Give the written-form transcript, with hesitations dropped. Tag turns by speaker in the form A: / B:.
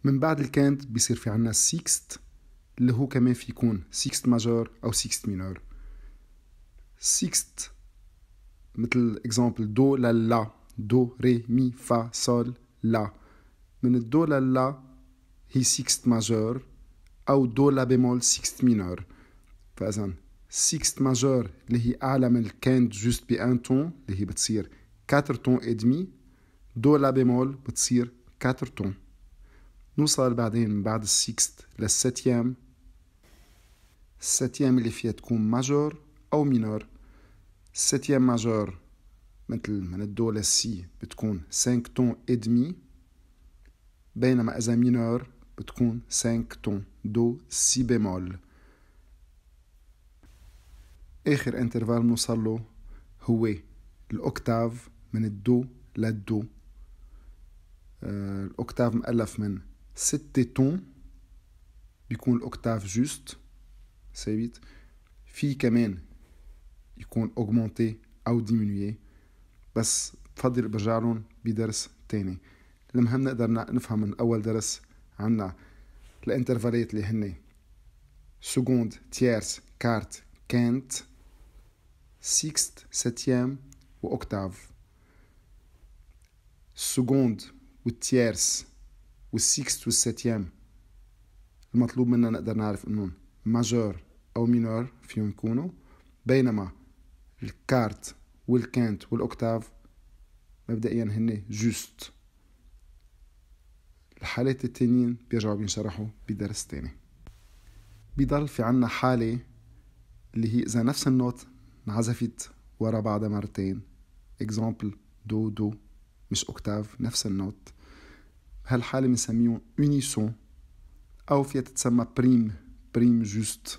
A: من بعد ال quinte بيصير في عنا sixte، اللي هو كمان في يكون sixte majeure أو sixte mineure. sixte مثل exemple do لا la، do ré mi fa sol la. من ال do لل la هي sixte majeure، أو do la bémol sixte mineure. فإذا sixte majeure اللي هي أعلى من ال quinte juste ب un ton، اللي هي بتصير 4 tons et demi، do la bémol بتصير 4 tons. نوصل بعدين من بعد ال sixte لل septième. ال septième اللي فيها تكون majeure أو mineure. ال septième majeure مثل من ال do لل si بتكون 5 tons et demi، بينما إذا mineure بتكون 5 tons، do si bémol. آخر intervalle بنوصل له هو ال octave من ال do لل do. ال octave مؤلف من 6 tons، بيكون ال octave juste ثابت. في كمان يكون augmenté او diminué، بس بفضل برجع لهم بدرس تاني. المهم نقدر نفهم من اول درس عنا ال intervalleات اللي هن seconde، tierce، quarte، quinte، sixte، septième و octave. ال seconde وال tierce وال sixte وال septième المطلوب منا نقدر نعرف انهم majeur او mineur فيهم يكونوا، بينما ال quarte وال quinte وال octave مبدئيا هن juste. الحالات التانيين بيرجعوا بينشرحوا بدرس تاني. بيضل في عنا حالة اللي هي إذا نفس ال note انعزفت ورا بعضها مرتين، exemple do do، مش octave، نفس ال note. هالحالة بنسميهم unisson، أو فيها تتسمى prime، prime juste.